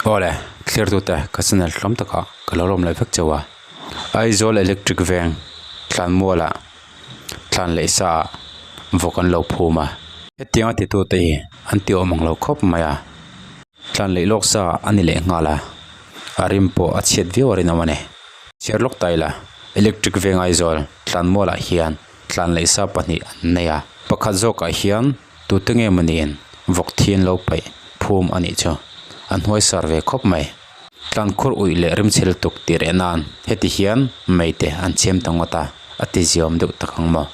Awle, thlirtute ka channel hlawm takah ka lo lawm leh vek chauh a. Aizawl Electric Veng thlanmualah thlan leh sa ah vawk an lo phum a. Hetiang a titute hi an ti awm ang lo khawp mai a. Thlan leh lawk sa a ni leh nghal a, a rim pawh a chhiat viau a rinawm a ni. Chhiar lawk ta ila, Electric Veng Aizawl thlanmualah hian thlan leh sa pahnih an nei a. Pakhat zawkah hian Tute nge maw niin vawk thi an lo paih phum a nih chu an hnuai sar ve khawp mai. Tlankhur uih leh rimchhe lutuk tih reh nan heti hian mei te an chhem ta ngawt a, a ti ziawm deuh tak ang maw?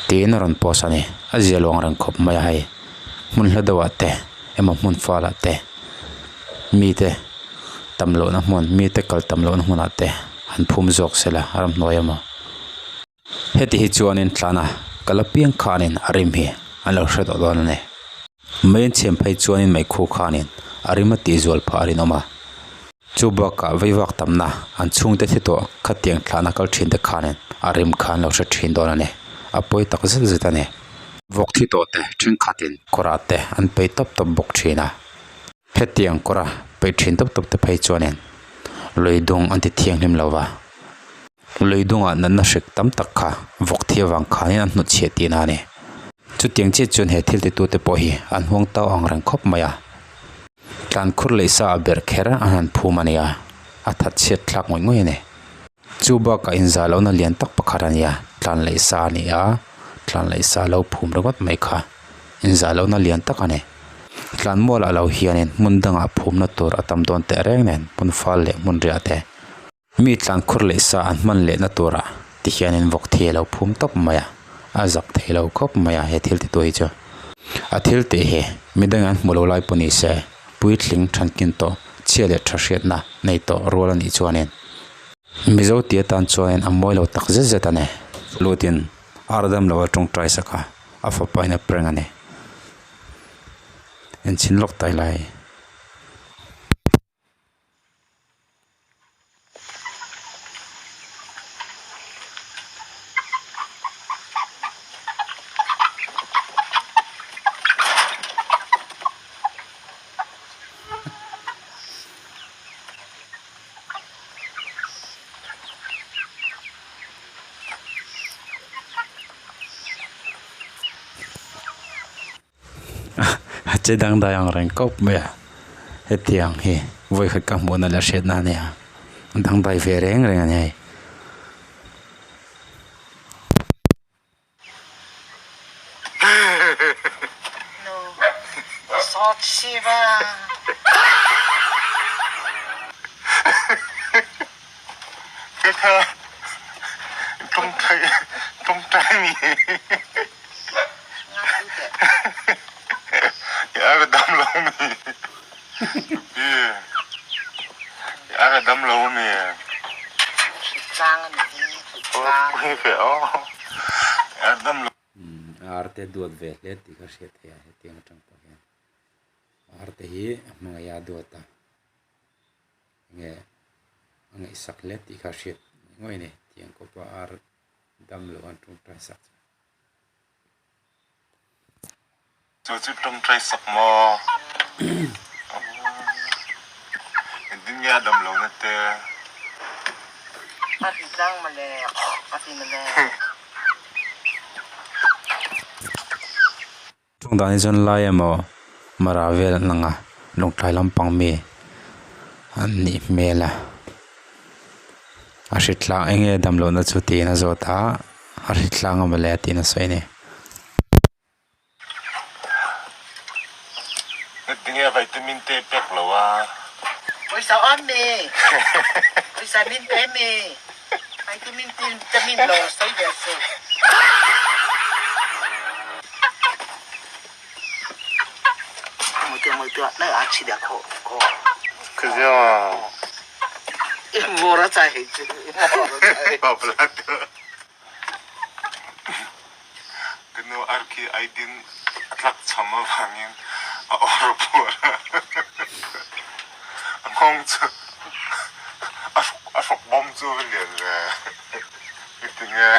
Tiin a rawn post a ni. A zia luang reng khawp mai a hei. Hmun hla deuhah te emaw hmun falah te mite tam lohna hmun mite kal tam lohna hmunah te han phum zawk se la ramhnuai emaw. Heti hi chuanin tlana kal apiang khanin a rim hi an lo hre tawh dawn a ni. Mei an chhiam phei chuanin meikhu khanin a rim a tih zual phah a rinawm a. Chu bakah veivak tamna an chhungte thi tawh khatiang thlahna kal thin te khanin a rim kha an lo hre thin dawn a ni. A pawi tak zet zet a ni. Vawk thi tawh te thenkhatin kawrah te an pei tawp tawp bawk thin a. Hetiang kawra peih thin tawp tawp te phei chuanin lui dung an ti thianghlim lo va. Lui dungah natna hrik tam tak kha vawk thi avang khanin an hnutchhiah tihna a ni. Chutiang chiah chuan he thil titute pawh hi an huang tau ang reng khawp mai a. Tlankhur leh sa a berh kher an han phum a nia, a that chhiat thlak ngawih ngawih a ni. Chu bakah inzah lohna lian tak pakhat a nia, tlan leh sa a ni a, tlan leh sa lo phum ringawt mai kha inzah lohna lian tak a ni. Tlanmual ah lo hianin hmun dangah phumna tur a tam dawn teh reng nen hmun fal leh hmun riah te. Mi tlankhur leh sa an hman lehna turah ti hianin vawk thi a lo phum tawp mai a, a zak thei lo khawp mai a he thil ti tu hi chu. A thil tih hi midang an hmu lo lai pawh ni se puitling thankin tawh chhia leh tha hriatna nei tawh rual a nih chuanin Mizo tih atan chuanin a mawi lo tak zet zet a ni. Lutin ar dam lo a tawngtai sak a, a fapa in a prank a ni. Enchhin lawk tai lai. A che dangdai ang reng kawp mai a hetiang hi vawi khat ka hmuhna leh hriatna a nia dangdai ve reng reng a ni hei. Ar te duat ve hle tih ka hriat theih a hetiang atang pawh hian ar te hi a hmangaih a duat a. Enge a ngaihsak hle tih kha hriat ngawih a ni tiang kawpa ar dam loh an tawngtai sak chu. Chu chu tawngtai sak maw? Engtin nge a dam lohna te? A ti tlang mawle, a ti mawle. Chung dan hi chuan lai emaw mara vel an lang a lawngtlai lampang mi an nih hmel a a hritlang eng nge dam lohna chu tiin a zawt a a hritlang a mawle tiin a sawi a ni. Tinge vitamin te pek lo a. Pawisa awm mi pawisa min pe mi vitamin vitamin lo sawi ve suh. Ka nu arki aidin a tlakcham avangin a awr puar a, a nghawng chu a hruk bawm chu a va lian ve engtinge.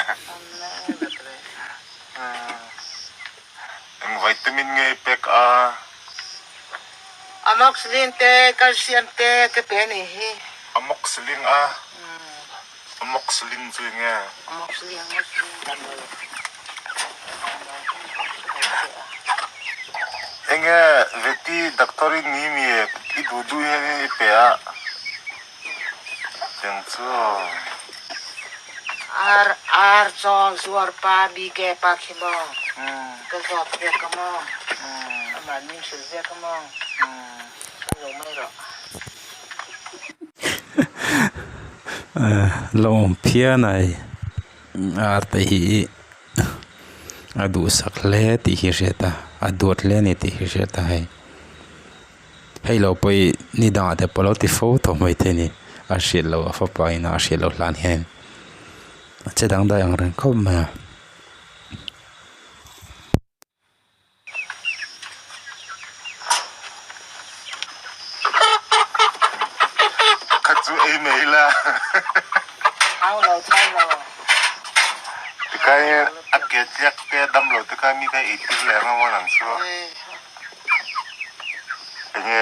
Eng vitamin nge i pek a? Amoxicillin te calcium te ka pe ni hi. Amoxicillin a? Amoxicillin chu enge? Amoxicillin amoxicillin damdawi. Enge veti doctor i ni mi i duh duh hian i pe a tiang chu. Ar ar chaw zuar pa BK pa khi maw ka zawt vek a maw amah min hrilh vek a maw ka lo mai rawh. Lawm phian a hei ar te hi a duhsak hle tih hi a hriat a a duat hle a ni tih hi a hriat a hei. Hei lo pawh hi ni dangah te pawh a lo ti fo tawh mai thei a ni a hriat loh a fapa in a hriat loh hlan hian a che dangdai ang reng khawp mai a. Khat chu ei mai ila. Au lo chai lo. Tikai a ke tliak te a dam lo te kha mi kha ei tir leh ang a maw nang chu. Enge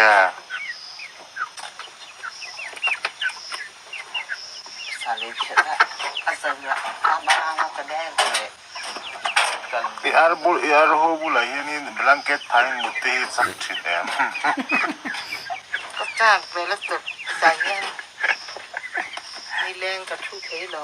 I ar bul i ar ho bulah hianin blanket phain mut te hi chak thin em. Ka chak ve la chak zai hian nileng ka thu thei lo.